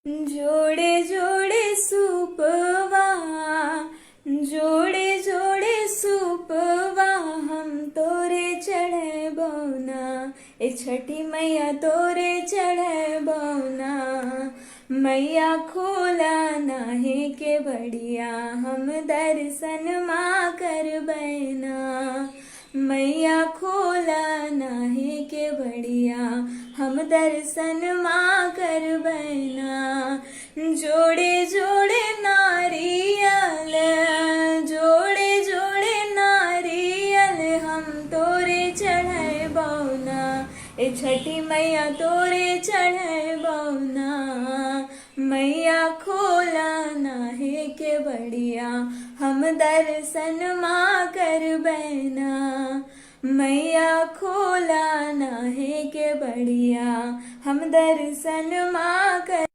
जोड़े जोड़े सुपवा, जोड़े जोड़े सुपवा, हम तोरे चढ़बौ ना, ए छठी मैया, तोरे चढ़बौ ना। मैया, खोला नाहे के बड़िया, हम दर्शन माँ करबै ना। मैया, खोला नाहे के बड़िया, हम दर्शन माँ करबै ना। जोड़े जोड़े नारियल, जोड़े जोड़े नारियल, हम तोरे चढ़बौ ना, ए छठी मैया, तोरे चढ़बौ ना। मैया, खोला नाहे के बड़िया, हम दर्शन माँ करबै ना। मैया, खोला नाहे के बड़िया, हम दर्शन माँ कर